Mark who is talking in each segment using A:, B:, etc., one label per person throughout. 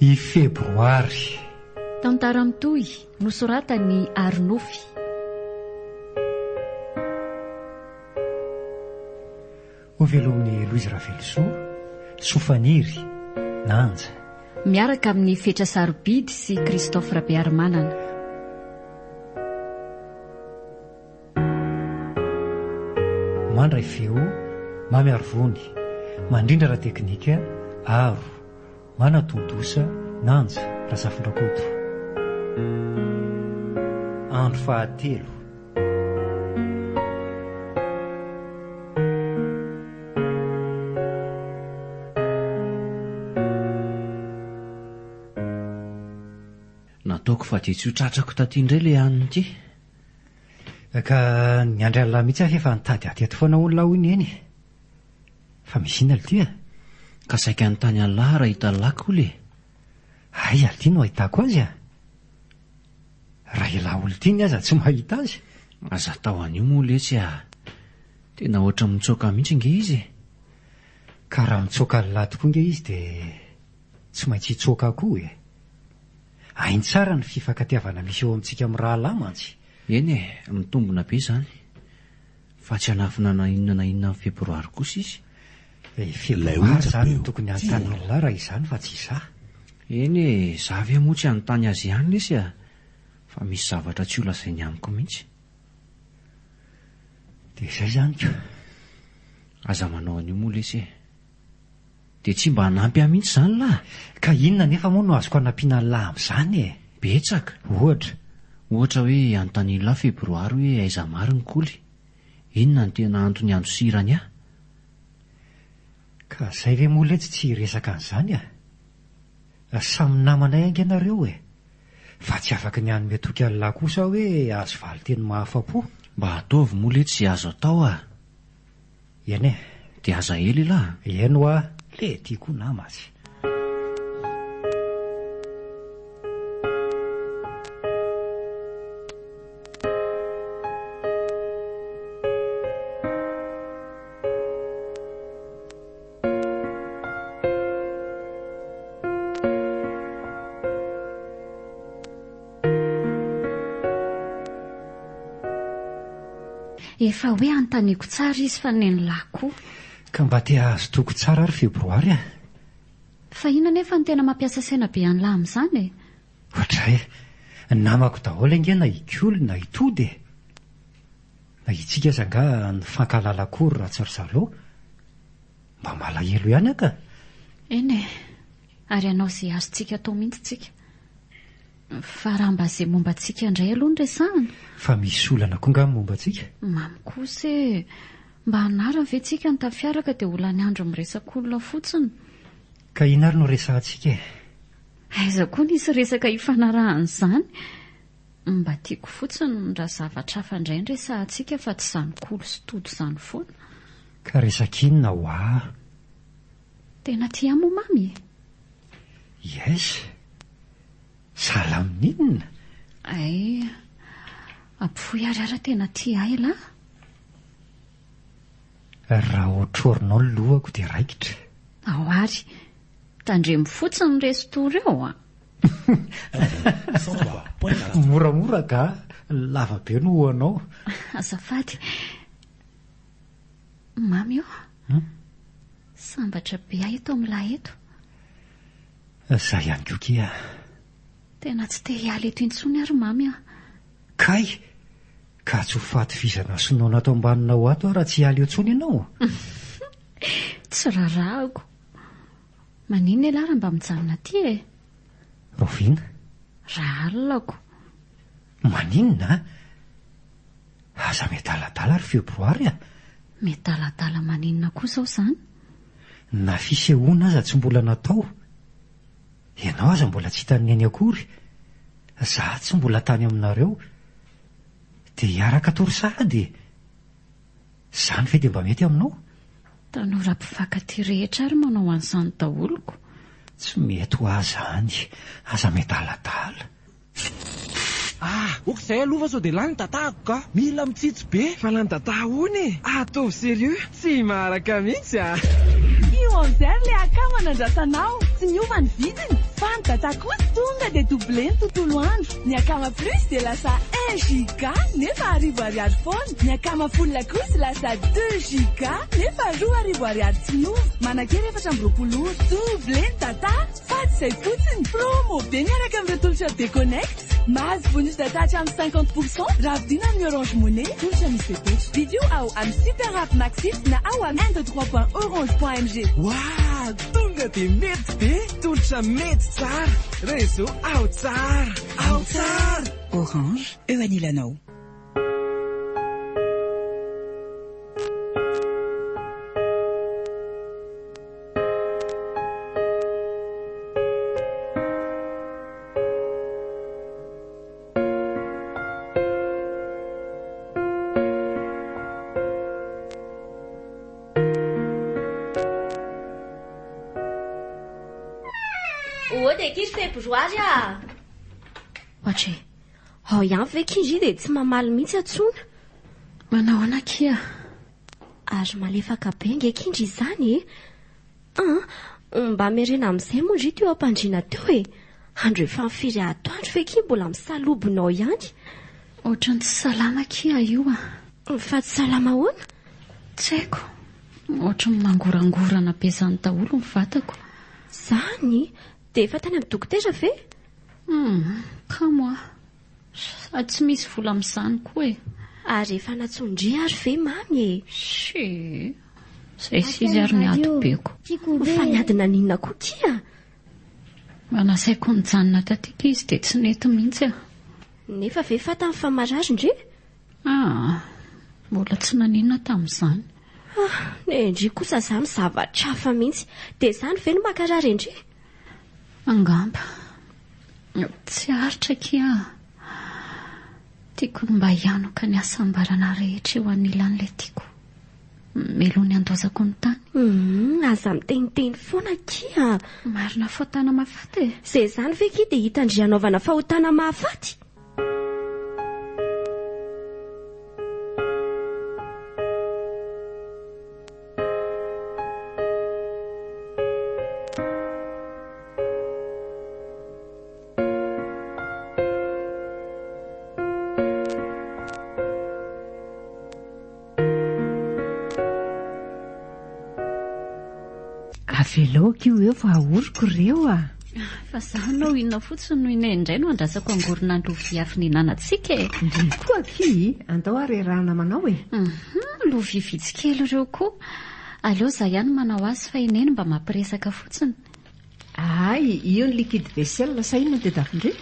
A: I Febroary.
B: Tantara mitohy, nosoratan'i Arinofy.
A: Hovelomin'i Louise Ravelosoa, Sofaniry, Nanja.
B: Miaraka amin'i Fetra Sarobidy sy Christophe Rabearimanana.
A: Mandray feo, Mamy Arivony, mandrindra ara-teknika, Aro, manatontosa, Nanja Razafindrakoto. Andro fahatelo.
C: Nataoko fa dia tsy ho tratrako taty indray ilay hanina ity.
A: Ka niandry an'lah mihitsy aho f'efa nitady ahy teto foana hono lah hoy Neny e. Fa misy inona lty a?
C: Ka saika hanontany an'lah raha hitan'lah koly e.
A: Aiza lty no ahitako azy a? Raha elah olon-tiany aza tsy mahita azy.
C: Aza atao an'io moa letsy a! Tena ohatran'ny mitsoaka mihitsy nge izy e!
A: Ka raha mitsoaka an'lah tokoa nge izy dia tsy maintsy hitsoaka koa e! Hainy tsara ny fifankatiavana misy eo amintsika mirahalahy mantsy.
C: Eny e, mitombina be izany. Fa tsy hanafina na inona na inona amin'ny febroary kosa izy.
A: I febroary izany no tokony hanontany an'lah raha izany fa tsy izaho.
C: Eny e, izaho ve moa tsy hanontany azy ihany lesy a! Fa misy zavatra tsy ho lazainy amiko mihitsy.
A: Dia izay izany ko.
C: Aza manao an'io moa lesy e. Dia tsy mba hanampy ahy mihitsy izany lah?
A: Ka inona anefa moa no azoko hanampiana an'lah amin'izany e?
C: Betsaka.
A: Ohatra?
C: Ohatra hoe anontanian'lah febroary hoe aiza marina koly? Inona no tena antony handosirany ahy?
A: Ka zay ve moa letsy tsy hiresaka an'izany a? Samy namanay ange nareo e! Fa tsy afaky ny hanome toky an'lah kosa aho hoe azo valinteny mahafa-po.
C: Mba ataovy moa letsy izay azo atao a!
A: Eny e!
C: Dia aza ela elah a!
A: Eny hoa, le ty koa nama azy.
B: Efa hoe anontaniako tsara izy fa nen'lah koa.
A: Ka mba te hahazo toky tsara ary febroary a!
B: Fa inona anefa no tena mampiasa saina be an'lah amin'izany e?
A: Oadray, namako daholo ange na i Kolo na i Tody e! Na itsika aza angaha nifankahalala akory raha tsy ry zareo? Mba malahelo ihany aho ka!
B: Eny e! Ary hanao izay azontsika atao mihitsy tsika. Fa raha mba izay momba antsika indray aloha no resahana?
A: Fa misy olana koa angaha ny momba antsika?
B: Mamy kosa e! Mba hanarina ve tsika ny tafiaraka dia ho lany andro miresak'olona fotsiny?
A: Ka inona ary no resahantsika e?
B: Aiza koa nisy resaka ifanarahan'izany? Mba tiako fotsiny raha zavatra hafa indray no resahantsika fa tsy izany kolo sy todo izany foana.
A: Ka resaka inona hoa?
B: Tena tia ahy moa mamy e?
A: Yes. Sahala amin'inona?
B: Hay, ampofoy ary aho raha tena tia ahy elah.
A: Raha hotrorinao ny lohako dia raikitra.
B: Ao ary. Tandremo fotsiny ny restory eo a!
A: Moramora ga, lava be no hoanao.
B: Azafady. Mamy o. Sambatra be aho eto amin'lah eto.
A: Za ihany koa kia.
B: Tena tsy te hiala eto intsony ary Mamy a.
A: Kay! Ka tsy ho faty vizana sy noana ato ambaninao ato aho raha tsy hiala eo intsony ianao.
B: Tsy rarahako. Maninona ialahy raha mba mijanona aty e?
A: Rahoviana?
B: Raha alina-ko.
A: Maninona a? Aza miadaladala ry Febroary a!
B: Miadaladala maninona koa izao izany?
A: Na fisehoana aza tsy mbola natao. Ianao aza mbola tsy hitan'i Neny akory. Za tsy mbola tany aminareo. Dia hiaraka hatory sahady e! Izany ve dia mba mety aminao?
B: Tanora mpifankatia rehetra ary manao an'izany daholo ko.
A: Tsy mety ho ahy izany. Aza miadaladala.
D: Ah! Ok zay aloha fa sao dia lany data-ko ka! Mila mitsitsy be! Fa lany data ahoana e? Ataovy sérieux! Tsy maharaka mihitsy ah!
E: Io amizay ry le akama nandrasanao, tsy miova ny vidiny. Fa ny data kosa tonga dia doubler ny tontolo andro. Ny Akama Plus dia lasa un giga nefa arivo ariary foana. Ny Akama Full kosa lasa deux giga nefa 2000 ariary tsy miova. Manan-kery 24 ora. Doubler ny data fa tsy izay fotsiny. Promo be miaraka amin'ireo tolotra Bconnect. Mahazo bonus data hatramin'ny 50 pour cent raha vidiana amin'ny Orange Money. Tolotra misy fepetra. Vidio ao amin'ny Super App Maxit na ao amin'ny un deux trois point orange point mg.
D: Waah! Tonga dia mety be! Tolotra mety tsara! Réseau ao tsara! Ao tsara!
F: Orange, eo anilanao.
G: Ody akia ry febroary ah!
B: Ohatry e! Ao ihany ve kindry dia tsy mamaly mihitsy antsoina? Manao ahoana akia? Ary malefaka be ange kindry izany e! An! Mba miarena amin'izay moa ndry teo am-pandriana teo e! Andro efa firy atoandro ve akia mbola misalobona ao ihany? Ohatran'ny tsy salama akia io a! Fa tsy salama ahoana? Tsy haiko. Ohatran'ny mangorangorana be izany daholo ny vatako. Izany? Dia efa tany amin'ny dokotera ve? Hum, kamo aho. Sady tsy misy vola amin'izany koa e. Ary efa nantsoin-dry ary ve Mamy e? Shii. Izay sy izy ary ny ady beko. Fa niady naninona koa kia? Mba nasaiko nijanona taty izy dia tsy nety mihitsy aho. Nefa ve fantany fa marary ndry? Ah, mbola tsy naninona tamin'izany. Ah, ny ndry kosa izany zavatra hafa mihitsy. Dia izany ve no mankarary an-dry? Angamba. Tsy aritra akia ah. Tiako ny mba hianoka ny hasambarana rehetra eo anilan'ilay tiako. Meloa ny handaozako ny tany. Humm, aza miteniteny foana akia. Marina fahotana mahafaty e. Izay izany ve akia dia hitan-dry hanaovana fahotana mahafaty?
H: Avelao akia ho eo fa ahoriko ireo a!
B: Fa za anao inona fotsiny no inona indray no andrasako angorona ny lovia avy nihinanantsika e!
H: Ndry koa akia, andao ary iarahana manao e!
B: Hum, lovia vitsy kely ireo koa. Aleo za ihany manao azy fa i Neny mba mampiresaka fotsiny.
H: Hay, io ny liquide vaisselle sa inona no tadiavin-dry?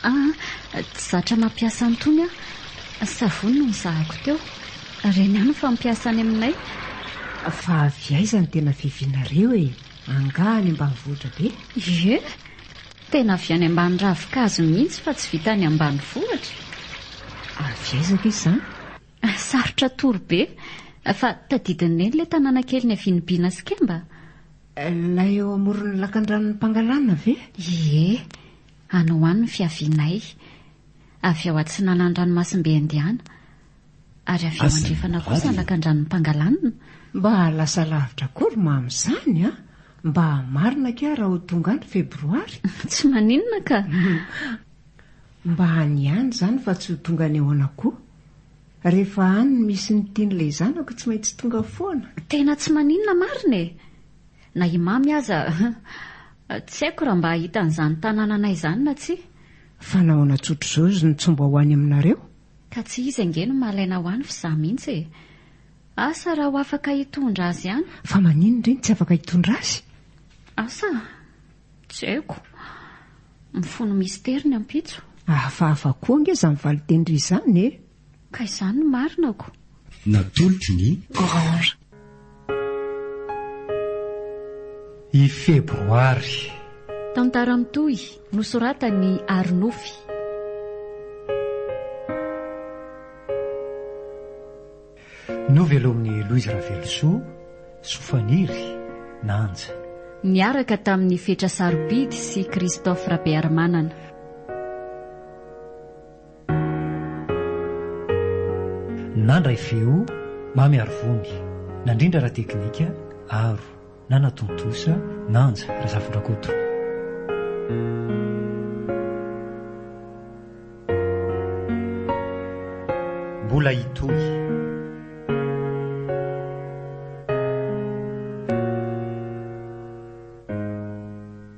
B: Ah, tsy zatra mampiasa an'itony aho. Savony no nozahako teo. Ireny ihany no fampiasa any aminay.
H: Fa avy aiza no tena fiavianareo e? Angaha any ambanivohitra be?
B: Ie, tena avy any ambany ravinkazo mihitsy fa tsy vita any ambanivohitra.
H: Avy aiza ve izany?
B: Sarotra atoro be. Fa tadidin'i Neny ilay tanàna kely niavian'i Bina sy Kemba?
H: Ilay eo amoron'ny lakandranon'i Pangalana ve?
B: Ie, any ho any ny fiavianay. Avy ao atsinanan'ny ranomasimbe Indiana. Ary avy ao andrefana kosa ny lakandranon'i Pangalana.
H: Mba lasa lavitra koa ry Mamy izany a! Mba marina akia raha ho tonga any Febroary?
B: Tsy maninona ka!
H: Mba any ihany izany fa tsy ho tonga any ahoana koa. Rehefa any no misy ny tian'ilay zanako tsy maintsy tonga foana.
B: Tena tsy maninona marina e! Na i Mamy aza tsy haiko raha mba hahita an'izany tanànanay izany na tsia.
H: Fa nahoana tsotr'izao izy no tsy mba ho any aminareo?
B: Ka tsy izy ange no malaina ho any f'izaho mihitsy e! Asa raha ho afaka hitondra azy any.
H: Fa maninona re no tsy afaka hitondra azy?
B: Asa? Tsy haiko. Mifono mistery ny ampitso.
H: Hafahafa koa ange izany valin-teny izany e!
B: Ka izany no marina ko.
I: Natolotry ny.
F: Orange.
A: I Febroary.
B: Tantara mitohy, nosoratan'i Arinofy.
A: Novelomin'i Louise Ravelosoa, Sofaniry, Nanja.
B: Niaraka tamin'i Fetra Sarobidy sy Christophe Rabearimanana.
A: Nandray feo, Mamy Arivony. Nandrindra ara-teknika, Aro. Nanatontosa, Nanja Razafindrakoto. Mbola hitohy.